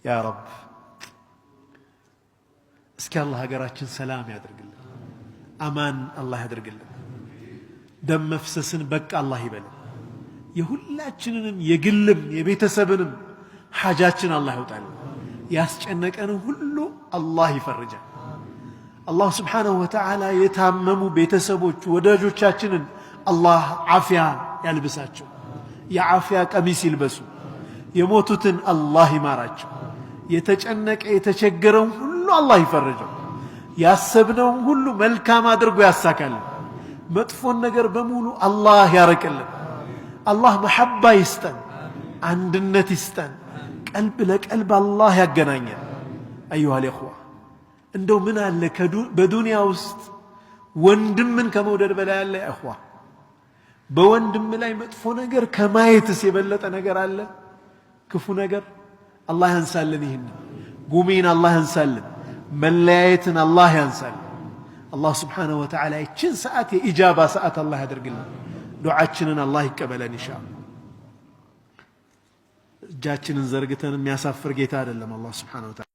ያ ረብ፣ እስኪ አላህ ሀገራችን ሰላም ያድርግልን፣ አማን አላህ ያድርግልን፣ ደም መፍሰስን በቃ አላህ ይበልን። የሁላችንንም የግልም የቤተሰብንም ሓጃችን አላህ ያውጣልን። ያስጨነቀን ሁሉ አላህ ይፈርጃል። አላህ ስብሓነሁ ወተዓላ የታመሙ ቤተሰቦች ወዳጆቻችንን አላህ ዓፊያ ያልብሳቸው፣ የዓፊያ ቀሚስ ይልበሱ። የሞቱትን አላህ ይማራቸው። የተጨነቀ የተቸገረውን ሁሉ አላህ ይፈርጀው። ያሰብነውን ሁሉ መልካም አድርጎ ያሳካልን። መጥፎን ነገር በሙሉ አላህ ያረቅልን። አላህ መሐባ ይስጠን፣ አንድነት ይስጠን። ቀልብ ለቀልብ አላህ ያገናኘን። አዩሃ ልእኽዋ፣ እንደው ምን አለ በዱንያ ውስጥ ወንድምን ከመውደድ በላይ አለ? እኽዋ፣ በወንድም ላይ መጥፎ ነገር ከማየትስ የበለጠ ነገር አለ? ክፉ ነገር አላህ ያንሳልን። ይህን ጉሚን አላህ ያንሳልን። መለያየትን አላህ ያንሳልን። አላህ ስብሓነሁ ወተዓላ ይችን ሰዓት የኢጃባ ሰዓት አላህ ያደርግልን። ዱዓችንን አላህ ይቀበለን ኢንሻአላህ። እጃችንን ዘርግተን የሚያሳፍር ጌታ አይደለም አላህ ስብሓነሁ ወተዓላ።